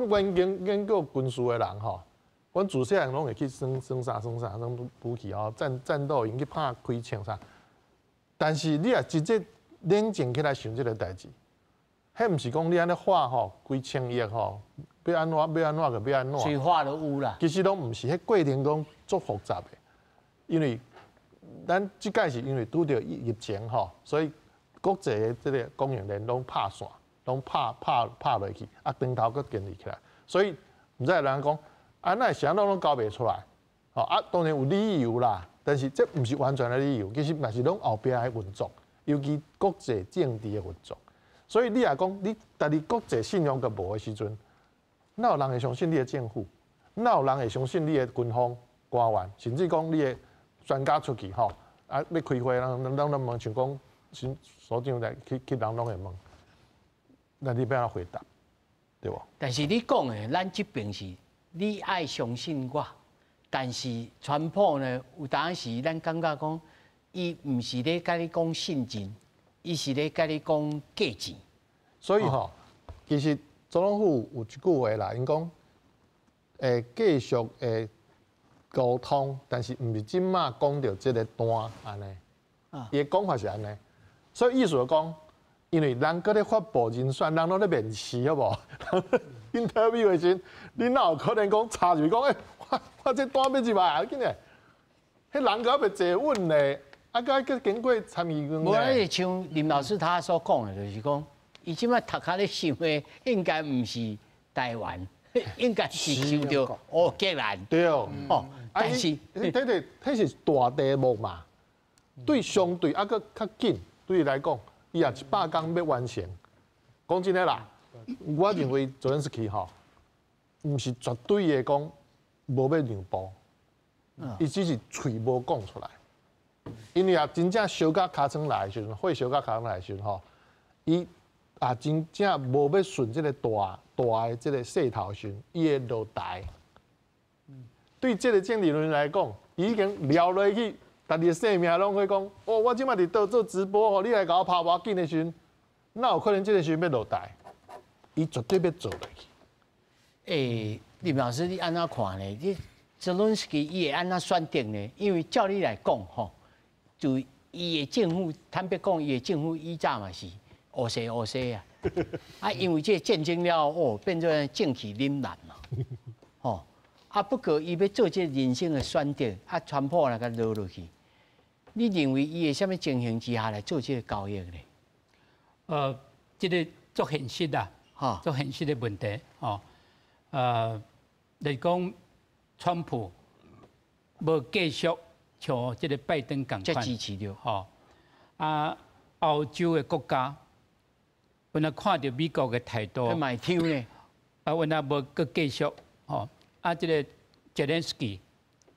阮研究軍事的人吼，阮自細漢攏會去耍耍啥耍啥，攏武器吼，戰鬥營去拍開槍啥。但是你若真正冷靜起來想這个代誌，彼毋是講你按呢畫吼幾千億吼，欲按怎欲按怎就欲按怎。水化都有啦。其實攏毋是，彼過程攏足複雜的，因為咱這擺是因為拄著疫情吼，所以國際的這个供應鏈攏拍線，攏拍落去，啊，斷頭閣建立起來，所以毋知有人講，啊，哪會啥攏攏交袂出來？吼啊，當然有理由啦，但是這毋是完全的理由，其實嘛是攏後壁的運作，尤其國際政治的運作。所以你若講你家己國際信用閣無的時陣，哪有人會相信你的政府？哪有人會相信你的軍方官員？甚至講你的專家出去吼，啊，欲開會，人攏問像講新所長來去人攏會問，那你欲按怎回答？對無？但是你講的，咱這邊是你愛相信我，但是川普呢，有當時咱感覺講，伊毋是咧共你講信任，伊是咧共你講價錢。所以吼，其實總統府有一句話啦，𪜶講會繼續會溝通，但是毋是這馬講著這个單按呢。伊的講法是按呢，所以意思就講，因為人閣咧發布人選，人攏咧面試，好無？interview 的時陣，你哪有可能講插入去講？欸，我這單欲入來啊，緊來，彼人閣猶未坐穩咧，啊，閣閣經過參議院。無，那像林老師他所講的，就是講，伊這擺頭殼咧想的，應該毋是台灣，應該是想著烏克蘭。對哦，但是，彼是大題目嘛，對相對啊，閣較緊，對伊來講，伊也100工欲完成。講真的啦，我認為澤連斯基吼，毋是絕對的講無欲讓步，伊只是喙無講出來。因為啊，真正燒到尻川來的時陣，火燒到尻川來的時陣吼，伊啊真正無欲順這个大大的這个勢頭時陣，伊會落台。對這个政治人來講，伊已經撩落去，家己的性命攏會講，哦，我這擺佇倒做直播吼，你來共我拍無要緊的時陣，哪有可能這个時陣欲落台？伊絕對欲做落去。欸，林老師，你按怎看呢？你澤倫斯基伊會按怎選擇呢？因為照你來講吼，就伊的政府，坦白講，伊的政府以早嘛是烏西烏西啊。啊，因為這個戰爭了後，哦，變做正氣凜然嘛，吼。啊，不過伊欲做這個人生的選擇，啊，川普來共挼落去，你認為伊會啥物情形之下來做這個交易呢？這个足現實啊，足現實的問題，吼。來講，川普無繼續像這个拜登仝款，支持著，吼。啊，歐洲的國家，本來看著美國的態度，嘛會抽呢，啊，阮也無閣繼續，吼。啊，這个澤連斯基，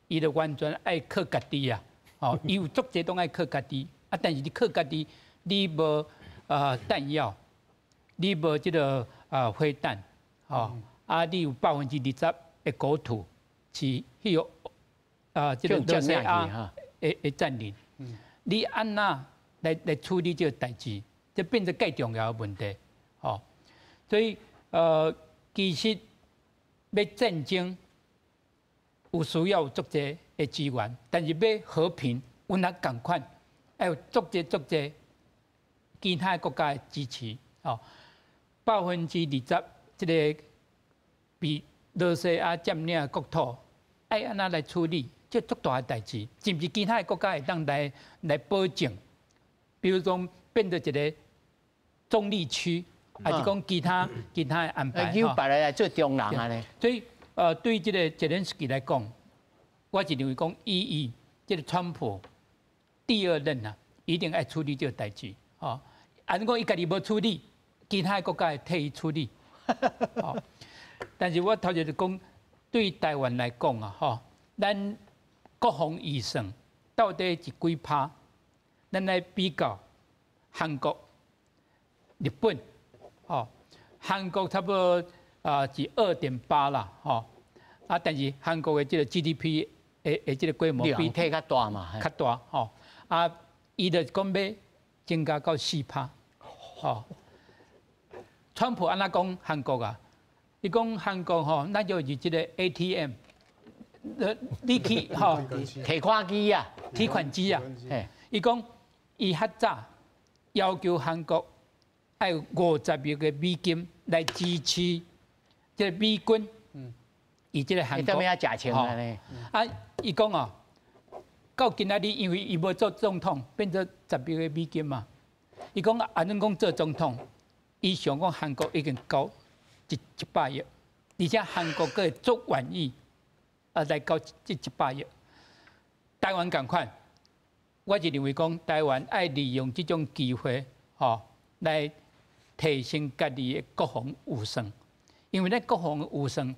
伊就完全愛靠家己啊，吼，伊有足濟攏愛靠家己，啊，但是你靠家己，你無彈藥，你無這个飛彈，吼，啊，你有20%的國土是彼個這个敘利亞的佔領，你按怎來處理這个代誌，這變成蓋重要的問題，吼。所以其實欲戰爭有需要足濟的資源，但是欲和平，阮也仝款，愛有足濟足濟其他國家的支持，吼。20%這个被羅西亞佔領的國土，愛按怎來處理？這足大的代誌，是毋是其他的國家會當來保證？比如講變做一个中立區，還是講其他的安排？由別个來做中人按呢。所以對這个澤連斯基來講，我是認為講，伊這个川普第二任啊，一定愛處理這个代誌。吼，啊，如果伊家己無處理，其他的國家會替伊處理。吼，但是我頭前就講，對台灣來講啊，吼，咱國防預算到底是幾趴？咱來比較韓國、日本，吼，韓國差不多啊是2.8啦，吼，啊，但是韓國的這个 GDP 的這个規模比體較大嘛，較大，吼，啊，伊就講欲增加到4趴，吼。川普按怎講韓國啊？伊講韓國吼，咱就是這个 ATM，你去吼提款機啊，提款機啊，伊講伊較早要求韓國愛50億个美金來支持這个美軍，伊這个韓國。啥物食錢呢？啊，伊講哦，到今仔日因為伊無做總統，變做10億个美金嘛。伊講按怎講做總統，伊想講韓國已經交100億，而且韓國閣會足願意啊來交這一百億。台灣仝款，我是認為講台灣愛利用這種機會，吼，來提升家己的國防預算，因為咱國防預算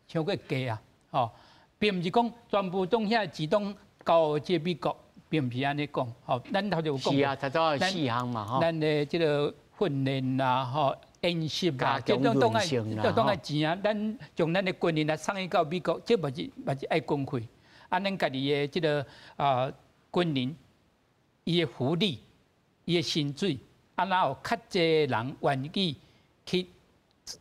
傷過低啊，吼，並毋是講全部攏遐錢攏交予這美國，並毋是按呢講，吼，咱頭就有講，是啊，頭拄有四項嘛，吼，咱的這个訓練啦，吼，演習啦，這種攏愛攏愛錢啊，咱將咱的軍人來送去到美國，這嘛是愛軍費，啊，咱家己的這个軍人，伊的福利，伊的薪水，啊，若有較濟人願意去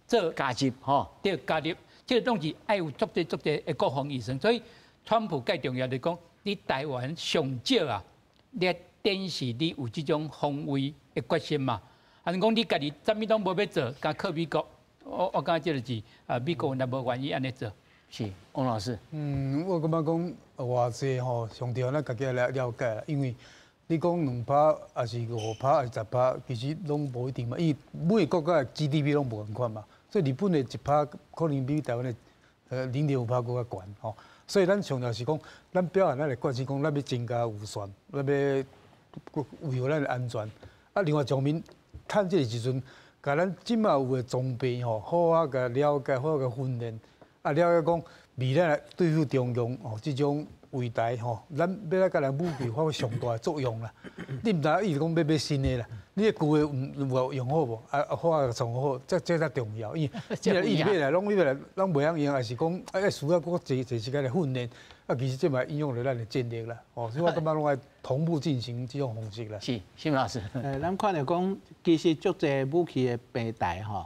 做加入，吼，對，加入，這個攏是愛有足濟足濟的國防預算，所以川普蓋重要就是講，你台灣上少啊，你展示你有這種防衛的決心嘛。啊，你講你家己啥物攏無欲做，敢靠美國，我感覺這就是啊，美國人也無願意按呢做。是，王老師。嗯，我感覺講偌濟吼，上重要咱家己來了解啦，因為你講2趴，抑是5趴，抑是10趴，其實攏無一定嘛。因為每个國家的 GDP 攏無仝款嘛，所以日本的1趴可能比台灣的0.5趴閣較懸吼。所以咱上重要是講，咱表現咱的決心，講咱欲增加預算，咱欲維護咱的安全。啊，另外一方面，趁這个時陣，共咱這馬有的裝備吼，好好共了解，好好共訓練，啊，了解講未來對付中共吼這種圍台吼，咱欲來共咱武器發揮上大的作用啦。你毋知伊是講欲買新的啦，你的舊的有用好無？啊，好好創好，這才重要。因為你若一直買來，攏買來，攏袂曉用，抑是講愛需要閣濟濟時間來訓練。啊，其實這嘛影響著咱的戰力啦。哦，所以我感覺攏愛同步進行這種方式啦。是，忻老師。咱看著講，其實足濟武器的平台吼，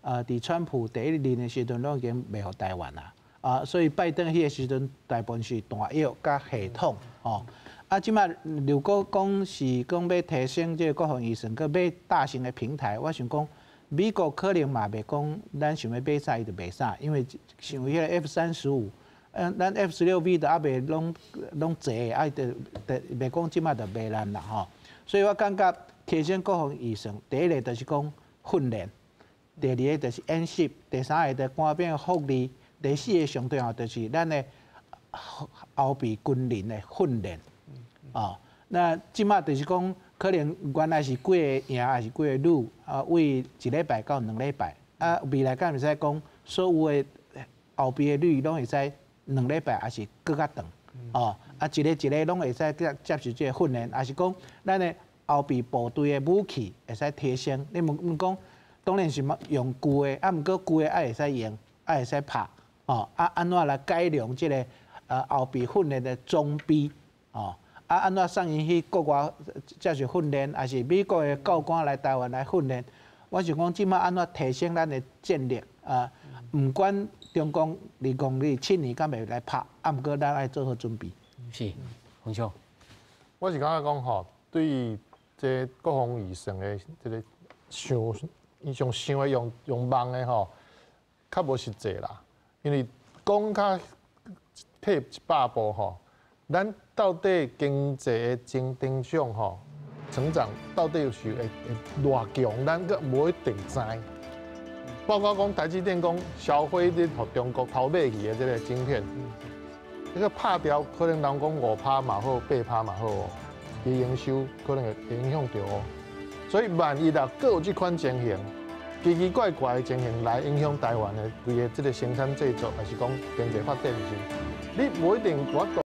佇川普第一任的時陣，攏已經賣予台灣啦。啊，所以拜登彼个時陣，大部分是彈藥佮系統，吼。啊，這馬如果講是講欲提升這个國防預算，閣買大型的平台，我想講美國可能嘛袂講咱想欲買啥伊就賣啥，因為像彼个 F-35，咱 F-16V 都猶未攏攏濟，啊，就就袂講這馬就賣咱啦吼。所以我感覺提升國防預算，第一个就是講訓練，第二个就是演習，第三个就是官兵福利。第四个上重要就是咱的後備軍人的訓練，哦，那這馬就是講，可能原來是幾个營還是幾个旅啊，為一禮拜到2禮拜，啊，未來敢會使講所有的後備的旅攏會使2禮拜，抑是閣較長，哦，啊，一个一个攏會使接受這个訓練，抑是講咱的後備部隊的武器會使提升。你毋毋講，當然是用舊的，啊，毋過舊的愛會使用，愛會使拍。哦，啊，按怎來改良這个後備訓練的裝備？哦，啊，啊，按怎送𪜶去國外接受訓練，抑是美國的教官來台灣來訓練？我想講，這擺按怎提升咱的戰力啊？毋管中共2027年敢會來拍，啊，毋過咱愛做好準備。是，洪兄，我是感覺講吼，對這國防預算的這个想，伊上想的用用望的吼，較無實際啦。因為講較退100步吼，咱到底經濟的增增長吼，成長到底是會會偌強，咱閣無一定知。包括講台積電講銷毀咧，予中國偷買去的這个晶片，這个拍掉可能人講5趴嘛好，8趴嘛好哦，伊營收可能會影響著哦。所以萬一啊，閣有這款情形，奇奇怪怪的情形來影響台灣的規个這个生產製作，抑是講經濟發展時，你無一定無法度。